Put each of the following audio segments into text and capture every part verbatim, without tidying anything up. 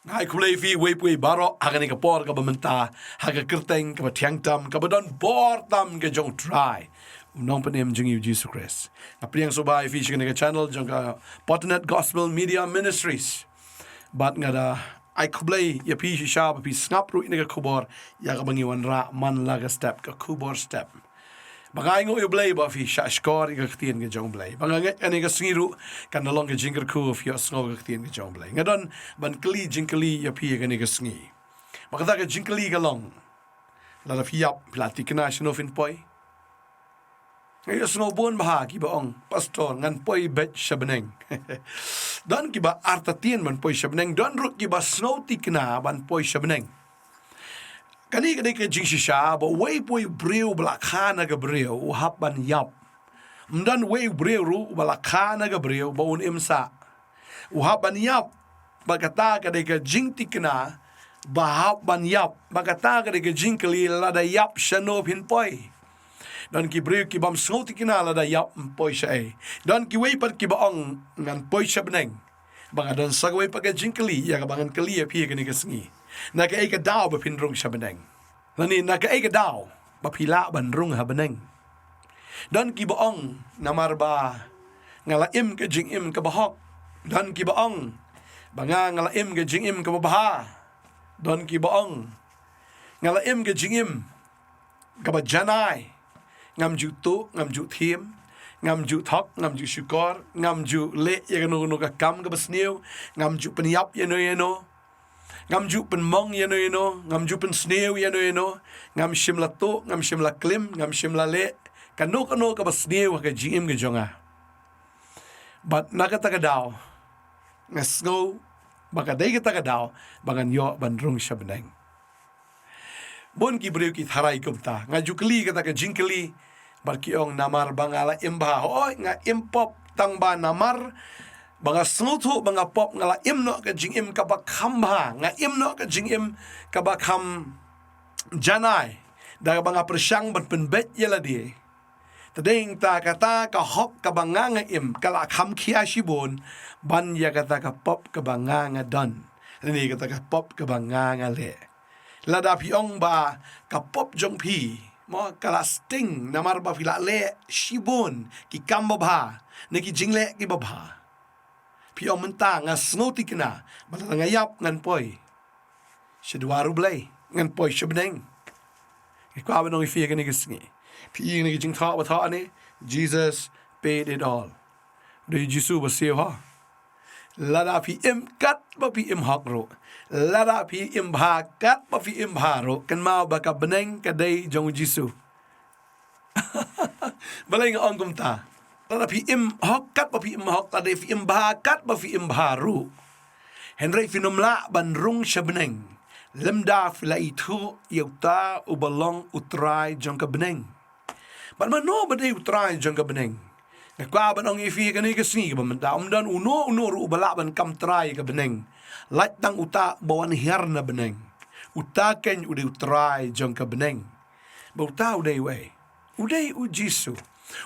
Nga ai khublei ïa phi uwei pa uwei baroh ha kane ka por kaba mynta, ha ka kyrteng kaba thiang tam, kaba don bor tam ka jong U Trai, U Nongpynim jong ngi U Jisu Khrist. Nga pdiang sngewbha ïa phi sha kane ka channel jong ka Potternet Gospel Media Ministries. Bad nga da ai khublei ïa phi shisha ba phi sngap ruh ïa kane ka khubor ïa kaba ngi wanrah man la ka step, ka khubor step. Ba nga ainguh ïa U Blei ba phi shah shkor ïa ka ktien ka jong U Blei. Ba nga ngeit kane ka sngi ruh kan da long ka jingkyrkhu phi ïohsngew ka ktien ka jong U Blei. Nga don ban kylli jingkylli ïa phi ïa kane ka sngi. Ba kata ka jingkylli ka long, lada phi ïap, phi la thikna shano phin poi? Nga ïohsngew bun bha kiba ong, "Pastor, ngan poi beit sha bneng." Don kiba artatien ban poi sha bneng, don ruh kiba sngewthikna ban poi sha bneng. Kane ka dei ka jingshisha ba uwei pa uwei u briew ba la kha na ka briew u hap ban ïap. Ym don uwei u briew ruh ba la kha na ka briew ba un im sah. U hap ban ïap. Ba kata ka dei ka jingthikna ba hap ban ïap. Ba kata ka dei ka jingkylli, lada ïap shano phin poi? Don ki briew ki bym sngewthikna lada ïap ym poi shaei. Don kiwei pat kiba ong, "Ngan poi sha bneng." Ba nga don sa kawei pat ka jingkylli ïa kaba ngan kylli ïa phi ïa kane ka sngi. Na kaei ka daw ba phin rung sha bneng? Lane na kaei ka daw ba phi lah ban rung ha bneng? Don kiba ong, "Namar ba nga la im ka jingim kaba hok." Don kiba ong ba, "Nga, nga la im ka jingim kaba bha." Don kiba ong, "Nga la im ka jingim kaba janai. Ngam ju tuh, ngam ju thiem, ngam ju thok, ngam ju shukor, ngam ju leh ïa kano kano ka kam kaba sniew, ngam ju pynïap ïano ïano, ngam ju pynmong ïano ïano, ngam ju pynsniew ïano ïano, ngam shym la tuh, ngam shym la klim, ngam shym la leh kano kano kaba sniew ha ka jingim ka jong nga." Bad na kata ka daw nga sngew ba ka dei kata ka daw ba ngan ïoh ban rung sha bneng. Bun ki briew ki tharai kumta. Nga ju kylli kata ka jingkylli bad ki ong, "Namar ba nga la im bha." Hooid, nga im pop, tang ba namar ba nga sngewthuh ba nga pop, nga la im noh ka jingim kaba kham bha, nga im noh ka jingim kaba kham janai, da kaba nga pyrshang ban pynbeit ïa lade. Te dei ta kata ka hok kaba nga nga im ka la kham khia shibun ban ïa kata ka pop kaba nga nga don, lane kata ka pop kaba nga nga leh. Lada phi ong ba ka pop jong phi, mo, ka la sting namar ba phi la leh shibun ki kam babha ne ki jingleh ki babha, phi ong, "Mynta nga sngewthikna ba lada nga ïap ngan poi sha duwar U Blei, ngan poi sha bneng." Nga kwah ban ong ïa phi kane ka sngi, phi ïa kane ka jingthoh ba thoh ne, Jesus paid it all. Dei Jisu ba siew ha. Lada phi im kat ba phi im hok ruh, lada phi im bha kat ba phi im bha ruh, kynmaw ba ka bneng ka dei jong Jisu. Balei nga ong kumta? Lada phi im hok kat ba phi im hok, lada phi im bha kat ba phi im bha ruh, hynrei phin ym lah ban rung sha bneng lymda phi la ithuh ïa uta uba long U Trai jong ka bneng. Bad mano ba dei U Trai jong ka bneng? Nga kwah ban ong ïa phi kane ka sngi kaba mynta, ym don uno uno ruh uba lah ban kam trai ïa ka bneng, lait tang uta uba wan hiar na bneng. Uta keiñ u dei U Trai jong ka bneng. Ba uta u dei uei? U dei U Jisu.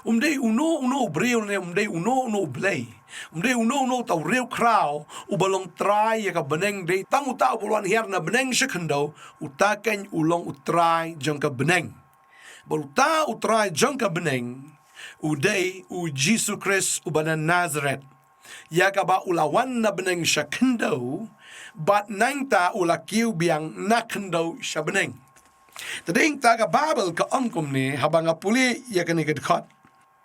Um dei uno uno u briew ne um dei uno uno u blei, um dei uno uno uta u riewkhraw uba long trai ïa ka bneng, dei tang uta uba wan hiar na bneng sha khyndew, uta keiñ u long U Trai jong ka bneng. Bad uta U Trai jong ka bneng u dei U Jisu Khrist uba na Nazareth, ïa kaba u la wan na bneng sha khyndew, bad nangta u la kiew biang na khyndew sha bneng. Te dei ta ka Baibl ka ong kumne, haba nga pule ïa kane ka dkhot,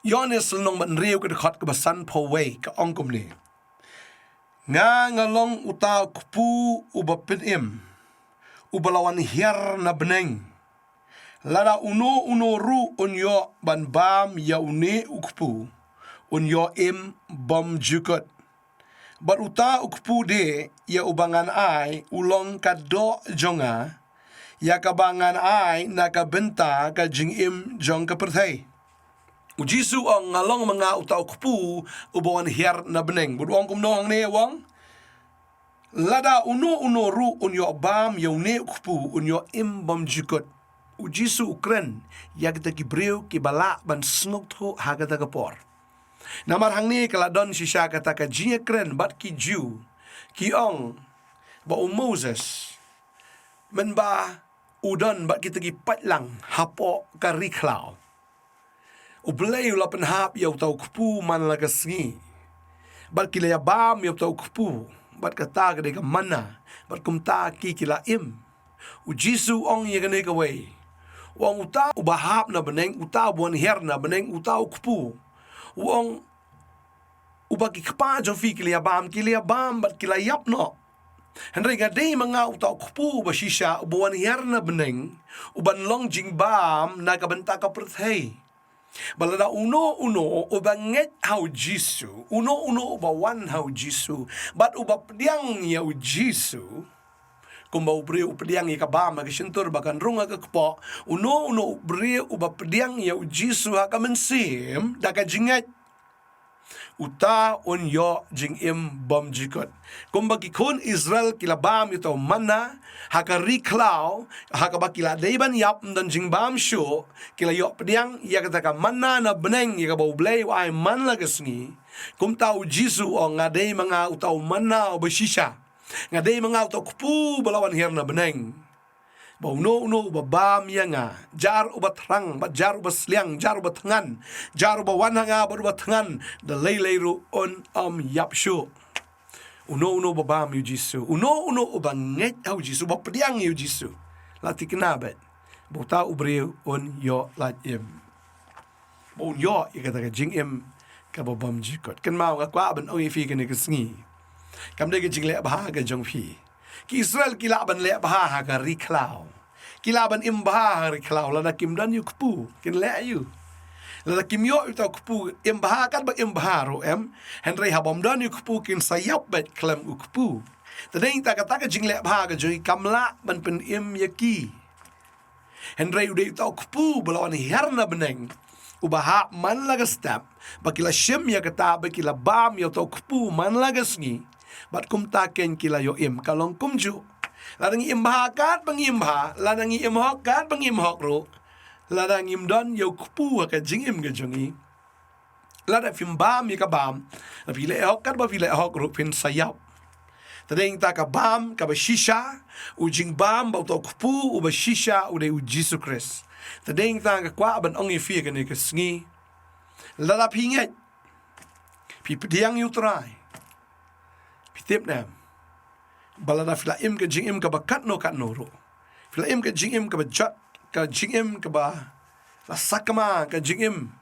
Ïoannis lynnong ba hynriew ka dkhot kaba sanphew wei, ka ong kumne: Nga nga long uta u kpu uba pynim, uba la wan hiar na bneng. Lada uno uno ruh un ïoh ban bam ïa une u kpu, un ïoh im bymjukut. Bad uta u kpu de ïa uba ngan ai u long ka doh jong nga, ïa kaba ngan ai na ka bynta ka jingim jong ka pyrthei. U Jisu u ong, nga long ma nga uta u kpu uba wan hiar na bneng. Bad u ong kumno hangne, u ong, lada uno uno ruh un ïoh bam ïa une u kpu un ïoh im bymjukut. U Jisu u kren ïa kita ki briew kiba lah ban sngewthuh ha kata ka por. Namar hangne ka la don shisha kata ka jingïakren bad ki Jiw, ki ong, ba u Moses, mynba u don bad kita ki paidlang hapoh ka ri khlaw, U Blei u la pynhap ïa uta u kpu man la ka sngi. Bad ki la ïa bam ïa uta u kpu, bad kata ka dei ka manna, bad kumta ki ki la im. U Jisu u ong ïa kane kawei. U ong uta uba hap na bneng, uta uba wan hiar na bneng, uta u kpu. U ong uba ki kpa jong phi ki la ïa bam, ki la ïa bam, bad ki la ïap noh. Hynrei nga dei ma nga uta u kpu uba shisha, uba wan hiar na bneng, uban long jingbam na ka bynta ka pyrthei. Bad lada uno uno uba ngeit ha u Jisu, uno uno uba wan ha u Jisu, bad uba pdiang ïa u Jisu, kumba u briew u pdiang ïa ka bam ha ka shyntur ba kan rung ha ka kpoh, uno uno u briew uba pdiang ïa u Jisu ha ka mynsiem da ka jingngeit, uta un ïoh jingim bymjukut. Kumba ki khun Israel ki la bam ïa uta u manna ha ka ri khlaw, ha kaba ki la dei ban ïap, ym don jingbam shuh, ki la ïoh pdiang ïa kata ka manna na bneng, ïa kaba U Blei u ai man la ka sngi. Kumta u Jisu u ong, nga dei ma nga uta u manna uba shisha. Nga dei ma nga uta u kpu ba la wan hiar na bneng. Ba uno uno uba bam ïa nga, jar uba thrang, bad jar uba sliang, jar uba thngan, jar uba wan ha nga bad uba thngan, da lei lei ruh un ym ïap shuh. Uno uno uba bam ïa u Jisu, uno uno uba ngeit ha u Jisu, uba pdiang ïa u Jisu, la thikna bad ba uta u briew un ïoh lait im. Ba un ïoh ïa kata ka jingim kaba bymjukut. Kynmaw, nga kwah ban ong ïa phi kane ka sngi, kam dei ka jingleh bha ka jong phi. Ki Israel ki lah ban leh bha ha ka ri khlaw. Ki lah ban im bha ha ri khlaw, lada kim don ïa u kpu, kin leh aïu? Lada kim ïoh ïa uta u kpu, im bha katba im bha ruh em, hynrei haba ym don ïa u kpu kin sa ïap beit khlem u kpu. Te dei ta kata ka jingleh bha ka jong ki kam lah ban pynim ïa ki. Hynrei u dei uta u kpu ba la wan hiar na bneng, uba hap man la ka step, ba ki la shim ïa kata, ba ki la bam ïa uta u kpu man la ka sngi, bad kumta keiñ ki la ïoh im. Ka long kumjuh, lada ngi im bha katba ngi im bha, lada ngi im hok katba ngi im hok ruh, lada ngim don ïa u kpu ha ka jingim ka jong ngi, lada phim bam ïa ka bam, lada phi leh hok katba phi leh hok ruh phin sa ïap. Te dei ta ka bam kaba shisha, u jingbam bad uta u kpu uba shisha u dei u Jisu Khrist. Te dei ta nga kwah ban ong ïa phi kane ka sngi, lada phi ngeit, phi pdiang ïa u Trai, phi tip ne em, ba lada phi la im ka jingim kaba katno katno ruh, phi la im ka jingim kaba jot, ka jingim kaba la sakma, ka jingim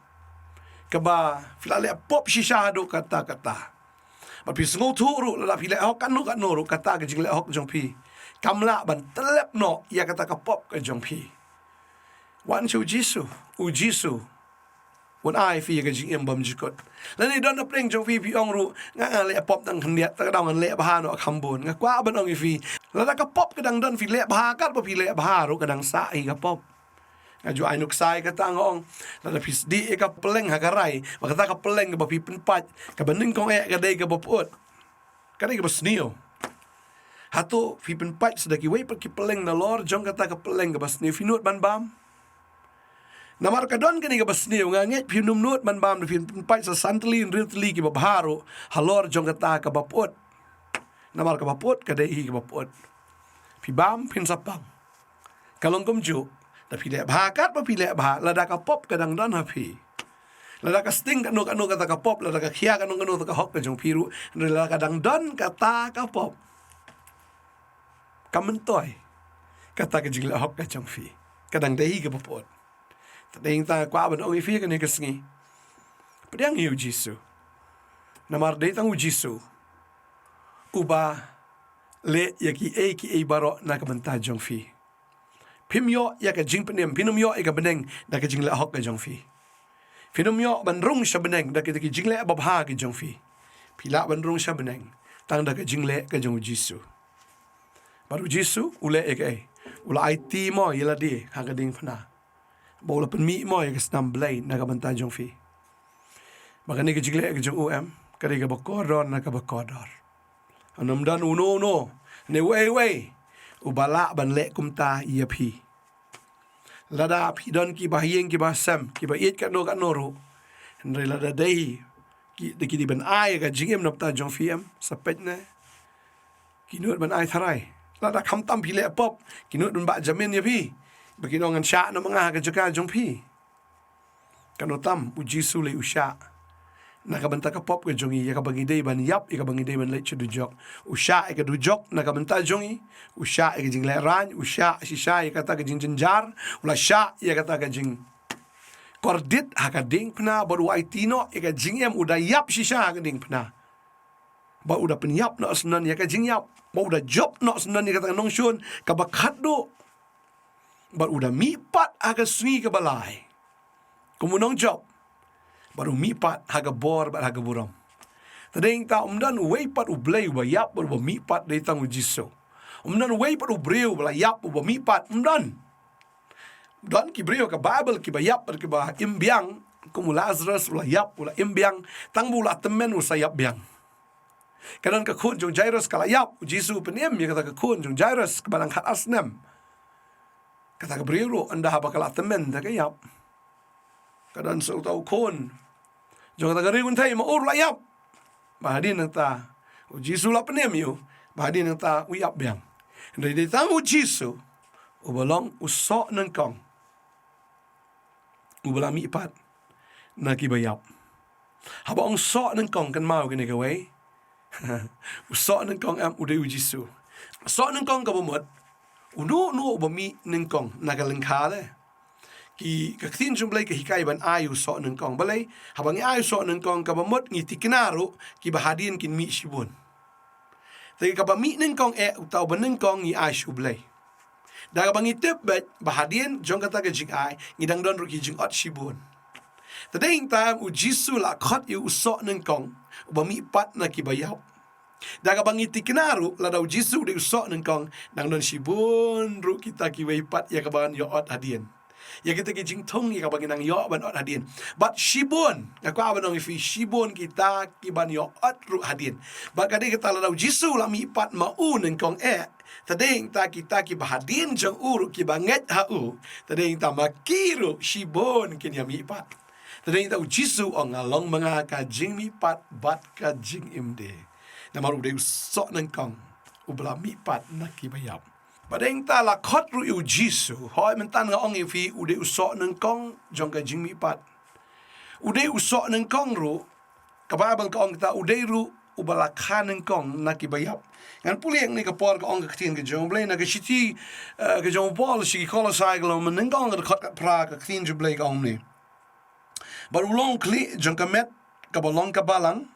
kaba phi la leh pop shisha haduh katta katta, bad phi sngewthuh ruh lada phi leh hok katno katno ruh, kata ka jingleh hok jong phi kam lah ban tyllep noh ïa kata ka pop ka jong phi. Wan sha u Jisu, u Jisu un ai phi ïa ka jingim bymjukut. Lane don na pdeng jong phi, phi ong ruh, nga, nga leh pop tang khyndiat, te ka daw ngan leh bha noh kham bun. Nga kwah ban ong ïa phi, lada ka pop ka dang don, phi leh bha katba phi leh bha ruh, ka dang sah hi ka pop. Nga ju ai nuksa ïa kata, nga ong, lada phi sdieh ïa ka pylleng ha ka rai, bad kata ka pylleng kaba phi pynpait, kaba nyngkong eh ka dei kaba pyut, ka dei kaba sniew. Hato phi pynpait sa da kiwei pat ki pylleng nalor jong kata ka pylleng kaba sniew, phi nud ban bam? Namar ka don kane kaba sniew, nga ngeit phim nud ban bam, da phin pynpait sa san tylli hynriew tylli kiba bha ruh halor jong kata kaba pyut. Namar kaba pyut ka dei hi kaba pyut. Phi bam phin sa pang. Ka long kumjuh, lada phi leh bha katba phi leh bha, lada ka pop ka dang don ha phi, lada ka sting katno katno kata ka pop, lada ka khia katno katno kata ka hok ka jong phi ruh, hynrei lada ka dang don kata ka pop, kam myntoi kata ka jingleh hok ka jong phi, ka dang dei hi kaba pyut. Te dei ta nga kwah ban ong ïa phi kane ka sngi, pdiang ïa u Jisu. Namar dei tang u Jisu uba leh ïa kiei kiei baroh na ka bynta jong phi. Phim ïoh ïa ka jingpynim, phin ym ïoh ïa ka bneng da ka jingleh hok ka jong phi. Phin ym ïoh ban rung sha bneng da kita ki jingleh babha ki jong phi. Phi lah ban rung sha bneng tang da ka jingleh ka jong u Jisu. Bad u Jisu u leh ïa kaei? U la aiti mo ïa lade ha ka diengphna, bad u la pynmih mo ïa ka snam Blei na ka bynta jong phi. Bad kane ka jingleh ka jong u em, ka dei kaba kordor na kaba kordor. Ym don uno uno ne uwei uwei uba lah ban leh kumta ïa phi. Lada phi don kiba ha ïing kiba ha sem, kiba ïeit katno katno ruh, hynrei lada dei ki, dei ki dei ban ai ka jingim na bynta jong phi em, sa peit ne, Ki nud ban ai tharai. Lada khamtam phi leh pop, ki nud ban bah jamin ïa phi. Ba kin ong ngan shah noh ma nga ha ka jaka jong phi. Kano tam, u Jisu lei u shah na ka bynta ka pop ka jong ngi, ïa kaba ngi dei ban ïap, ïa kaba ngi dei ban leit sha dujok. U shah ïa ka dujok na ka bynta jong ngi. U shah ïa ka jinglehrain, u shah shisha ïa kata ka jingjynjar, u la shah ïa kata ka jingkordit ha ka diengphna, bad u aiti noh ïa ka jingim, u da ïap shisha ha ka diengphna. Bad u da pynïap noh syndon ïa ka jingïap, bad u da jop noh syndon ïa kata ka nongshun kaba khatduh. Bad u da mihpat ha ka sngi kaba lai kum u nongjop. Bad u mihpat ha ka bor bad ha ka burom. Te dei nangta ym don uwei pat u Blei uba ïap bad uba mihpat, dei tang u Jisu. Ym don uwei pat u briew uba la ïap uba mihpat, ym don. Don ki briew ha ka Baibl kiba ïap bad kiba im biang, kum u Lazarus, u la ïap, u la im biang, tang ba u la tymmen u sa ïap biang. Ka don ka khun jong u Jairus ka la ïap, u Jisu u pynim ïa kata ka khun jong u Jairus kaba dang khatar snem. Kata ka briew ruh ynda haba ka la tymmen te ka ïap. Ka don sa uta u khun jong kata ka ri kynthei ma u ruh la ïap. Bad hadien nangta u Jisu u la pynim ïa u, bad hadien nangta u ïap biang. Hynrei dei tang u Jisu uba long u soh nyngkong uba la mihpat na kiba ïap. Haba ong soh nyngkong, kynmaw kane kawei. U soh nyngkong em, u dei u Jisu. Soh nyngkong kaba mut, uno uno uba mih nyngkong na ka lyngkha leh, ki, ka ktien jong u Blei ka hikai ban ai u soh nyngkong. Balei? Haba ngi ai u soh nyngkong kaba mut ngi thikna ruh kiba hadien kin mih shibun. Te kaba mih nyngkong eh, uta uba nyngkong ngi ai sha u Blei. Da kaba ngi tip beit ba hadien jong kata ka jingai ngi dang don ruh ki jingot shibun. Te dei nangta em, u Jisu la khot ïa u soh nyngkong uba mihpat na kiba ïap. Da kaba ngi thikna ruh lada u Jisu u dei u soh nyngkong, dang don shibun ruh kita kiwei pat ïa kaba ngi ïoh ot hadien. Ïa kita ki jingthung ïa kaba ngi nang ïoh ban ot hadien. Bad shibun, nga kwah ban ong ïa phi, shibun kita kiban ïoh ot ruh hadien. Bad ka dei kata, lada u Jisu u la mihpat ma u nyngkong eh, te dei nangta kita kiba hadien jong u ruh kiba ngeit ha u, te dei nangta ma ki ruh shibun kin ïa mihpat. Te dei nangta u Jisu u ong, nga long ma nga ka jingmihpat bad ka jingim de. Namar u dei u soh nyngkong uba la mihpat na kiba ïap. Bad dei nangta la khot ruh ïa u Jisu, hooid mynta nga ong ïa phi, u dei u soh nyngkong jong ka jingmihpat. U dei u soh nyngkong ruh, ka Baibl ka ong kata, u dei ruh uba la kha nyngkong na kiba ïap. Ngan pule ïa kane ka por ka ong ka ktien ka jong u Blei na ka shithi, eh, ka jong u Paul sha ki Kolosai, ka lynnong ba nyngkong, ka dkhot ka phra, ka ktien jong u Blei ka ong kumne. Bad u long u khlieh jong ka met kaba long ka balang,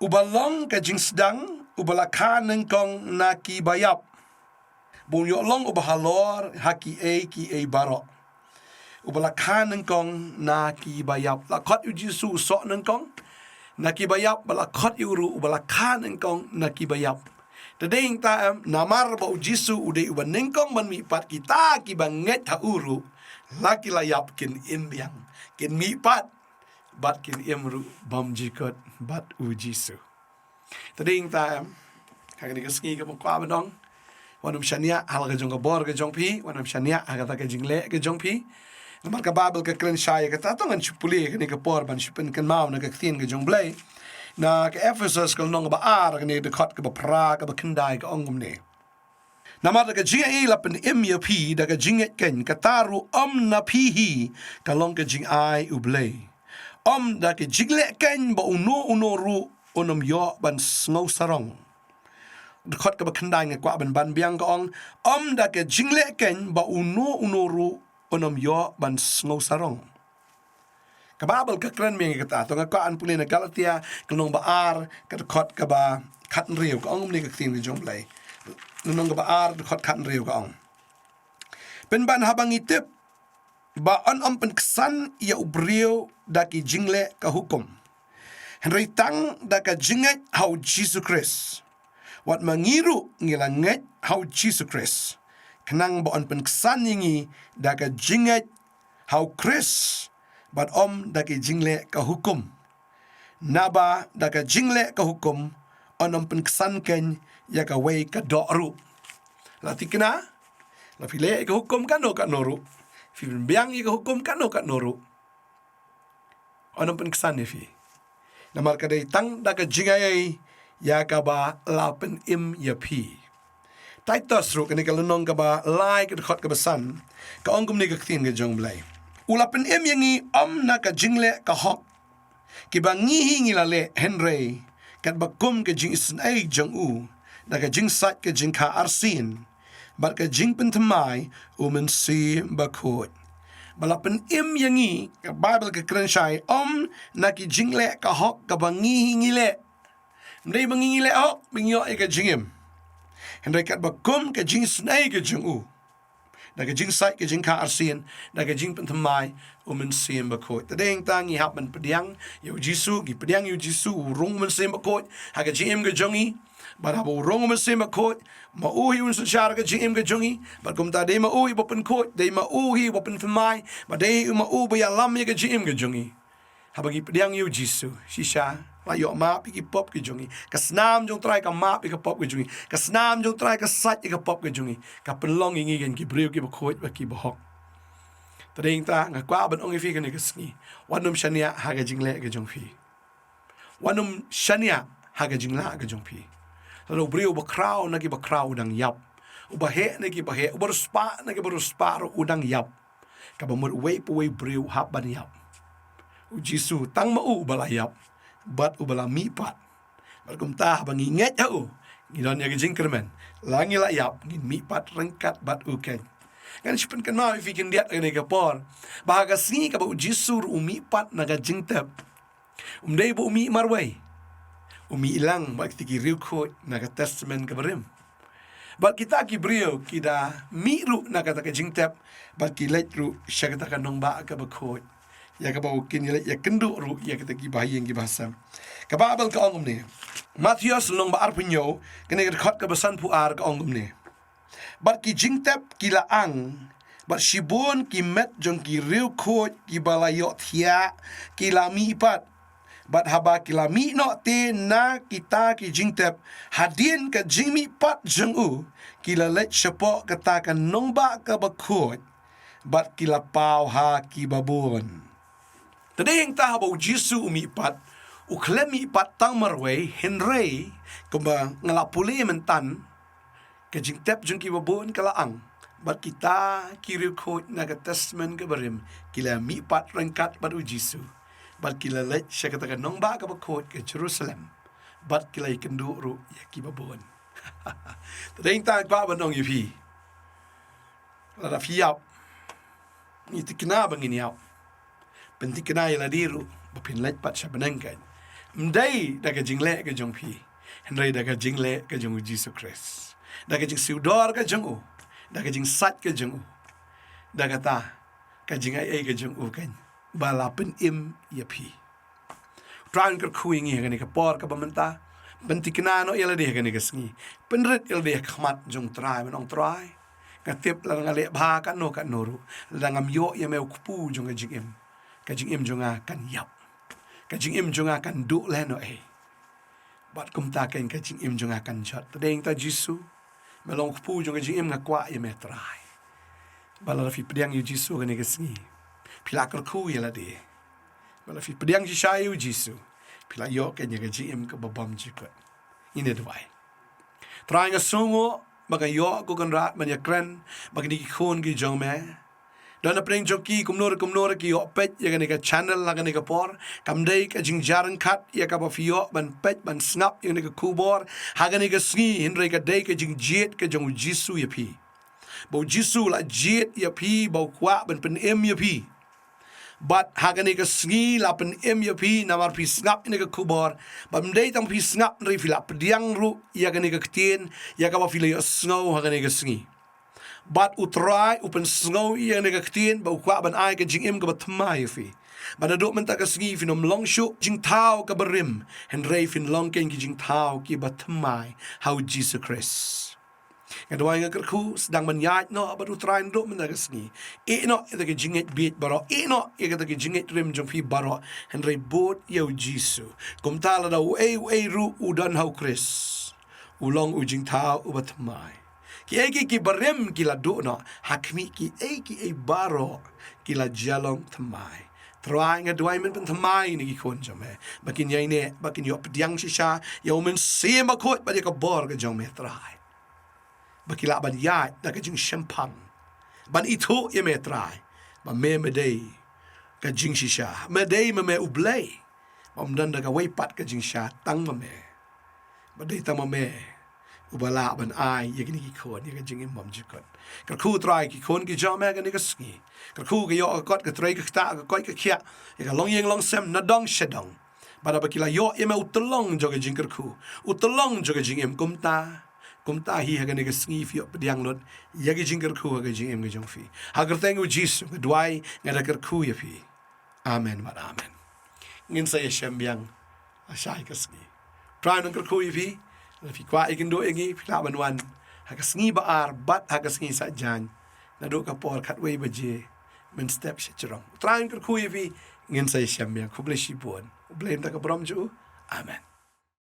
uba long ka jingsdang, uba la kha nyngkong na kiba ïap, ba un ïoh long uba halor ha kiei kiei baroh. Uba la kha nyngkong na kiba ïap. La khot ïa u Jisu u soh nyngkong na kiba ïap, bad la khot ïa u ruh uba la kha nyngkong na kiba ïap. Te dei nangta em, namar ba u Jisu u dei uba nyngkong ban mihpat, kita kiba ngeit ha u ruh, la ki la ïap kin im biang, kin mihpat, bad kin im ruh bymjukut bad u Jisu. Te dei nangta em, ha kane ka sngi kaba kwah ban ong, wat nym shaniah ha la ka jong ka bor ka jong phi, wat nym shaniah ha kata ka jingleh ka jong phi. Namar ka Baibl ka kren shai ïa kata, to ngan shu pule ïa kane ka por ban shu pynkynmaw na ka ktien ka jong u Blei. Na ka Ephesos ka lynnong kaba ar, kane ka dkhot kaba phra, kaba khyndai ka ong kumne. Namar da ka jingaiei la pynim ïa phi da ka jingngeit keiñ, kata ruh ym na phi hi, ka long ka jingai u Blei. Ym da ka jingleh keiñ ba uno uno ruh un ym ïoh ban sngew sarong. Dkhot kaba khyndai nga kwah ban ban biang ka ong, ym da ka jingleh keiñ ba uno uno ruh un ym ïoh ban sngew sarong. Ka Baibl ka kren biang ïa kata, to nga kwah ban pule na Galatia ka lynnong ba ar, ka dkhot kaba khathynriew, ka ong kumne ka ktien ka jong u Blei. Lynnong kaba ar, dkhot khathynriew ka ong. Pynban haba ngi tip ba yn ym pynksan ïa u briew da ki jingleh ka hukum, hynrei tang da ka jingngeit ha u Jisu Khrist, wat ma ngi ruh ngi la ngeit ha u Jisu Khrist, khnang ba yn pynksan ïa ngi da ka jingngeit ha u Khrist, bad ym da ki jingleh ka hukum. Naba da ka jingleh ka hukum yn ym pynksan keiñ ïa kawei ka doh ruh. La thikna, la phi leh ïa ka hukum katno katno ruh, phi pynbiang ïa ka hukum katno katno ruh, yn ym pynksan ïa phi. Namar ka dei tang da ka jingaiei ïa kaba la pynim ïa phi. Titus ruh kane ka lynnong kaba lai ka dkhot kaba san, ka ong kumne ka ktien ka jong U Blei: U la pynim ïa ngi ym na ka jingleh ka hok kiba ngi hi ngi la leh, hynrei katba kum ka jingisynei jong u, da ka jingsait ka jingkha arsien bad ka jingpynthymmai u Mynsiem Bakhuid. Ba la pynim ïa ngi, ka Baibl ka kren shai, ym na ki jingleh ka hok kaba ngi hi ngi leh. Ym dei ba ngi ngi leh hok ba ngi ïoh ïa ka jingim, hynrei katba kum ka jingisynei ka jong u, da ka jingsait ka jingkha arsien, da ka jingpynthymmai u Mynsiem Bakhuid. Te dei hangta ngi hap ban pdiang ïa U Jisu, ngi pdiang ïa U Jisu, u rung u Mynsiem Bakhuid ha ka jingim ka jong ngi. Bad haba u rung u Mynsiem Bakhuid, ma u hi un synshar ka jingim ka jong ngi. Bad kumta dei ma u hi ba pynkhuid, dei ma u hi ba pynthymmai, bad dei ma u ba ïalam ïa ka jingim ka jong ngi. Haba ngi pdiang ïa U Jisu, shisha la ïoh map ïa ki pop ki jong ngi. Ka snam jong U Trai ka map ïa ka pop ki jong ngi. Ka snam jong U Trai ka sait ïa ka pop ki jong ngi. Ka pynlong ïa ngi kan ki briew kiba khuid bad kiba hok. Te dei hangta nga kwah ban ong ïa phi kane ka sngi, wat nym shaniah ha ka jingleh ka jong phi. Wat nym shaniah ha ka jinglah ka jong phi. Lada u briew uba khraw na kiba khraw u dang ïap, uba heh na kiba heh, uba riewspah na kiba riewspah ruh u dang ïap. Kaba mut uwei pa uwei u briew u hap ban ïap. U Jisu tang ma u uba la ïap bad uba la mihpat. Bad kumta haba ngi ngeit ha u, ngi don ïa ka jingkyrmen, la ngi la ïap ngin mihpat ryngkat bad u keiñ. Ngan shu pynkynmaw ïa phi khyndiat ha kane ka por, ba ha ka sngi kaba U Jisu ruh u mihpat na ka jingtep, um dei ba u mih marwei. U mih lang bad kita ki riewkhuid na ka Testament kaba rim. Bad kita ki briew ki da mih ruh na kata ka jingtep, bad ki leit ruh sha kata ka nongbah kaba khuid, ïa kaba u kin ïaleit ïakynduh ruh ïa kita kiba ha ïing kiba ha sem. Ka Baibl ka ong kumne, Mathaios lynnong ba arphew hynñiew, kane ka dkhot kaba sanphew ar ka ong kumne: Bad ki jingtep ki la ang, bad shibun ki met jong ki riewkhuid kiba la ïohthiah ki la mihpat. Bad haba ki la mih noh te na kita ki jingtep, hadien ka jingmihpat jong u, ki la leit shapoh kata ka nongbah kaba khuid, bad ki la paw ha kiba bun. Te dei hangta haba U Jisu u mihpat, u khlem mihpat tang marwei, hynrei kumba nga la pule myntan, ka jingtep jong kiba bun ka la ang, bad kita ki riewkhuid na ka Testament kaba rim ki la mihpat ryngkat bad U Jisu, bad ki la leit sha kata ka nongbah kaba khuid ka Jerusalem, bad ki la ïakynduh ruh ïa kiba bun. Te dei hangta nga kwah ban ong ïa phi, lada phi ïap, ngi thikna ba ngin ïap, pynthikna ïa lade ruh ba phin leit pat sha bneng keiñ. Ym dei da ka jingleh ka jong phi, hynrei da ka jingleh ka jong U Jisu Khrist, da ka jingsiew dor ka jong u, da ka jingsait ka jong u, da kata ka jingaiei ka jong u keiñ, ba la pynim ïa phi. U Trai un kyrkhu ïa ngi ha kane ka por kaba mynta. Pynthikna noh ïa lade ha kane ka sngi. Pynrit ïa lade ha khmat jong U Trai, ban ong, Trai, nga tip lada nga leh bha katno katno ruh, lada ngam ïoh ïa me u kpu jong ka jingim, ka jingim jong nga kan ïap, ka jingim jong nga kan duh lehnohei. Bad kumta keiñ ka jingim jong nga kan jot. Te dei hangta Jisu, me long u kpu jong ka jingim, nga kwah ïa me Trai. Bad lada phi pdiang ïa U Jisu ha kane ka sngi, phi la kyrkhu ïa lade. Bad lada phi pdiang shisha ïa U Jisu, phi la ïoh keiñ ïa ka jingim kaba bymjukut. Ngin ïa duwai. Trai, nga sngewnguh ba nga ïoh, ko Kynrad, ban ïakren bad kine ki khun ki jong me. Don na pdeng jong ki kumno re kumno re ki ïoh peit ïa kane ka channel ha kane ka por. Kam dei ka jingjar ryngkat ïa kaba phi ïoh ban peit ban sngap ïa kane ka khubor ha kane ka sngi, hynrei ka dei ka jingjied ka jong U Jisu ïa phi. Ba U Jisu u la jied ïa phi, ba u kwah ban pynim ïa phi. Bad ha kane ka sngi la pynim ïa phi namar phi sngap ïa kane ka khubor. Bad ym dei tang phi sngap, hynrei phi la pdiang ruh ïa kane ka ktien, ïa kaba phi la ïohsngew ha kane ka sngi. Bad U Trai u pynsngew ïa kane ka ktien, ba u kwah ban ai ka jingim kaba thymmai ïa phi. Bad naduh mynta ka sngi phin ym long shuh jingthaw kaba rim, hynrei phin long keiñ ki jingthaw kiba thymmai ha U Jisu Khrist. Nga duwai, nga kyrkhu, sdang ban ïaid noh bad U Trai naduh mynta ka sngi. Ïeh noh ïa kita ki jingngeit bieit baroh, ïeh noh ïa kita ki jingngeit rim jong phi baroh, hynrei bud ïa U Jisu. Kumta lada uei uei ruh u don ha U Khrist, u long u jingthaw uba thymmai. Kiei kiei kiba rim ki la duh noh, ha khmih kiei kiei baroh ki la jia long thymmai. Trai, nga duwai men pynthymmai ïa kine ki khun jong me ba kin ïaineh, ba kin ïoh pdiang shisha ïa U Mynsiem Bakhuid bad ïa ka bor ka jong me, Trai, ba ki lah ban ïaid da ka jingshemphang, ban ithuh ïa me, Trai, ba me, me dei ka jingshisha, me dei ma me U Blei, bym don da kawei pat ka jingshisha tang ma me. Ba dei tang ma me uba lah ban ai ïa kine ki khun ïa ka jingim bymjukut. Kyrkhu, Trai, ki khun ki jong me ha kane ka sngi. Kyrkhu ka ïoh ka kot, ka trei ka ktah, ka koit ka khiah, ïa ka longïing longsem na dong sha dong. Bad ba ki la ïoh ïa me, u tyllong jong ka jingkyrkhu, u tyllong jong ka jingim. Kumta, kumta hi ha kane ka sngi phi ïoh pdiang lut ïa ka jingkyrkhu ha ka jingim ka jong phi. Ha ka kyrteng U Jisu nga duwai, nga da kyrkhu ïa phi. Amen bad amen. Ngin sa ïashem biang lashai ka sngi. Trai un kyrkhu ïa phi. Lada phi kwah ïakynduh ïa ngi, phi lah ban wan ha ka sngi ba ar bad ha ka sngi Saitjaiñ naduh ka por khatwei baje mynstep sha jrong. Trai un kyrkhu ïa phi. Ngin sa ïashem biang. Khublei shibun. U Blei un ai ka burom jong u. Amen.